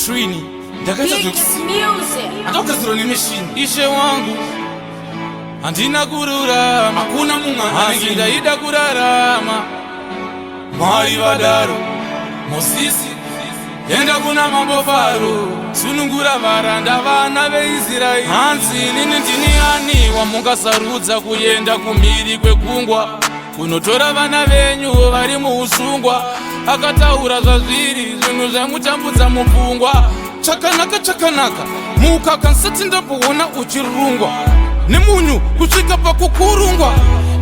Trini ndakaita zvekugadzirwa nemeshini. Ishe wangu, handina kururama, Hakuna mumwe asi anenge ndaida kurarama. Mwari vadaro, Mosisi, enda kuna mambo Faro, sunungura varanda, vana veIsraeri. Hanzi, inini ndini ani wamungasarudza kuenda kumhiri kwegungwa kunotora vana venyu vari muusungwa? Akataura zvazviri, zvinhu zvemutambudza mupfungwa. Chakanaka, chakanaka, mukaka nsati ndamboona uchirungwa nemunyu kusvika pakukurungwa.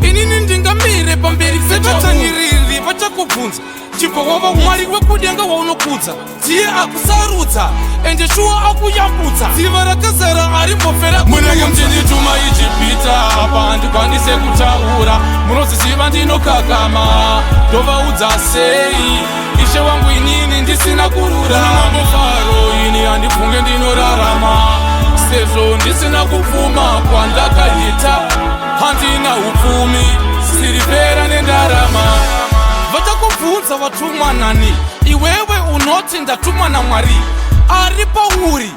Inini ndingamire pamberi pevatsanyiriri vachakubvunza chibva wava Mwari wekudenga waunokudza, ndiye akusarudza, ende shuwa akuyambutsa dziva rakazara arimbofera. Munenge muchindituma Ijipita, apa handikwanise kutaura, munoziziva ndinokakama. Ndovaudza sei, ishe wangu, inini ndisina kurura? Mambo Faro, ini handifunge ndinorarama sezvo ndisina kupfuma kwandakaita. Handina upfumi, sirivhera nendarama. Vachakubvunza, watumwa nani? Iwewe unoti, ndatumwa naMwari. Ari pauri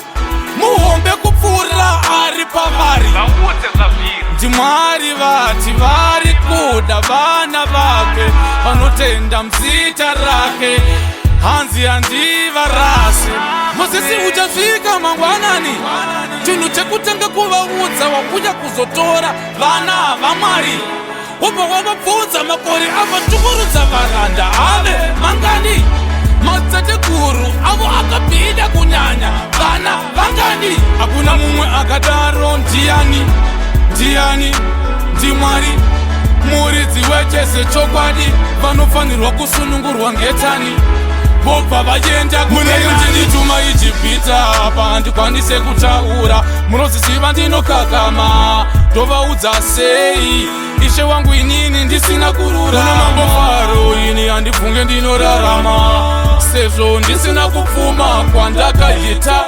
muhombe kupfuura ari pavari. Vaudze zvazviri. NdiMwari vati vari kuda vana vake vanotenda muzita rake. Hanzi handivarase. Mozisi, uchasvika mangwanani, chinhu chekutanga kuvaudza, wakuya kuzotora vana vaMwari. Wobva wavabvunza makore avatukurudza varanda ave mangani, madzitateguru avo akapinda kunyanya vana vangani. Hakuna mumwe akadaro. Ndiani? Ndiani? NdiMwari, muridzi wechese. Chokwadi vanofanirwa kusunungurwa ngetani, vobva vaenda. Munenge muchindituma Ijipita, apa handikwanise kutaura, munoziziva ndinokakama. Ndovaudza sei, ishe wangu, inini ndisina kurura? Mambo Faro, ini handifunge ndinorarama sezvo ndisina kupfuma kwandakaita.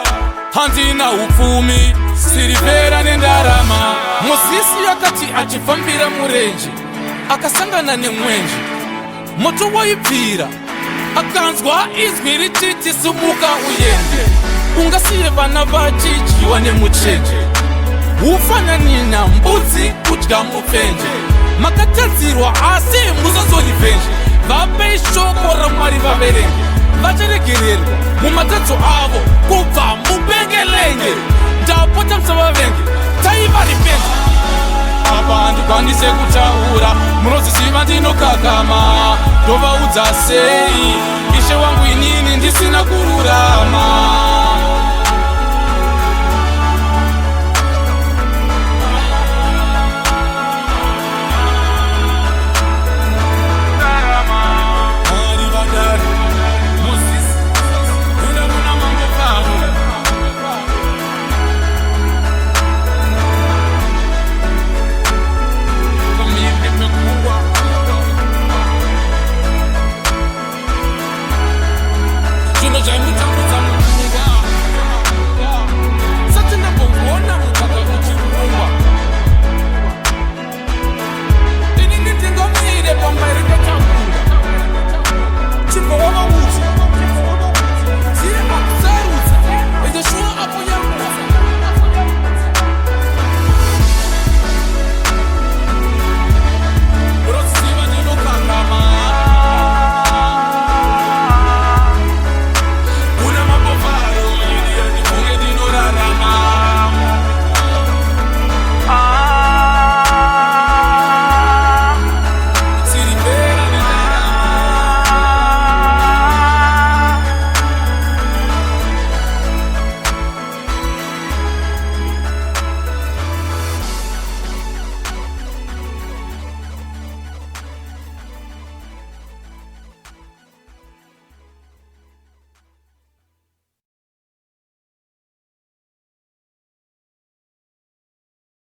Handina upfumi, sirivhera nendarama. Mozisi akati achifambira murenje, akasangana nemwenje, moto waibvira. Akanzwa izwi richiti, simuka uende, ungasiye vana vachidyiwa nemuchenje? Ufananina mbudzi kudya mupfenje. Makatadzirwa, asi musazorivhenje. Vapei shoko raMwari vaverenge, vacharegererwa mumatadzo avo kubva mubengelenge. Ndapota, musavavenge, taivaripenge. Apa handikwanise kutaura, munoziziva ndinokakama. Ndovaudza sei, ishe wangu, inini ndisina kururama?